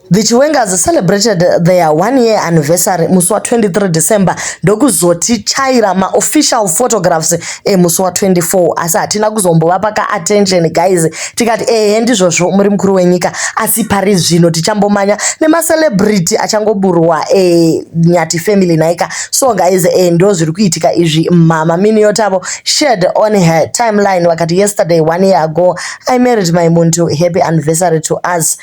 The Chiwengas celebrated their one year anniversary musi wa23 December, ndokuzotichaira maofficial photographs emusi wa24, asi hatina kuzombovapa kaattention, guys. Tikati ehe, ndizvozvo, muri mukuru wenyika, asi pari zvino tichambomanya nemacelebrity achangoburwa Nyati family naika. So guys, ndo zviri kuitika izvi. Mama Miniyothabo shared on her timeline vakati, "Yesterday, one year ago, I married my muntu. Happy anniversary to us.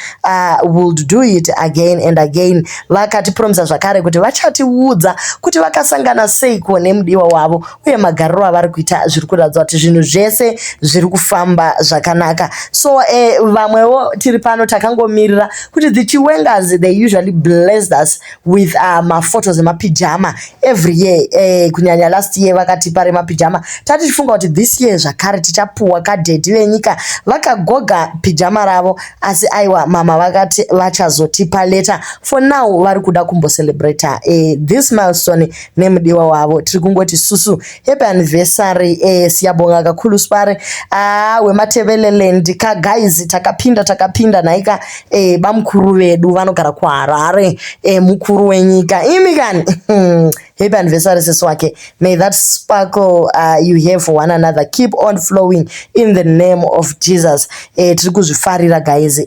Would do it again and again." Vakatipromisa zvakare kuti vachatiudza kuti vakasangana seiko nemudiwa wavo, uye magariro avari kuita zviri kuratidza kuti zvinhu zvese zviri kufamba zvakanaka. So vamwewo tiri pano takangomirira kuti the Chiwengas, they usually blessed us with maphotos emapijama every year. Kunyanya last year vakatipa remapijama. Tatichifunga kuti this year zvakare tichapuwa kadaddy venyika vakagoga pijama ravo, asi aiwa, mama vakati vachazotipa later. For now vari kuda kumbocelebrata this milestone nemudiwa wavo. Tiri kungoti susu happy anniversary. Siyabonga kakhulu sibare wemaTebeleland ka. Guys, takapinda, takapinda nhaika. Bamukuru vedu vanogara kuHarare, mukuru wenyika imi kani. Happy anniversary, sisi wake. May that sparkle you have for one another keep on flowing in the name of Jesus. Tiri kuzvifarira, guys.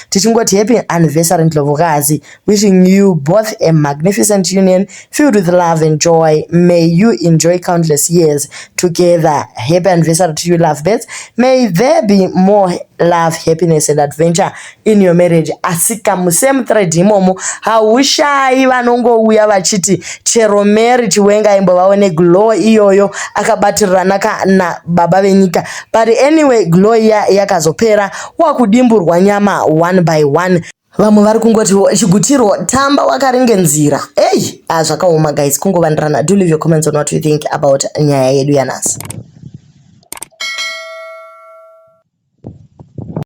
Tichingoti happy anniversary, Ndlovukazi. Wishing you both a magnificent union filled with love and joy. May you enjoy countless years together. Happy anniversary to you, love birds. May there be more love, happiness and adventure in your marriage. Asika musame thread imomo haushayi vanongouya vachiti chero Mary Chiwenga imbovawo neglow iyoyo akabatirirana nababa venyika. But anyway, glow iya yakazopera wakudimburwa nyama one by one. Vamwe vari kungoti chigutiro tamba wakaringe nzira. Ei, zvakaoma, guys, kungovandirana. Do leave your comments on what you think about nyaya yedu yanhasi.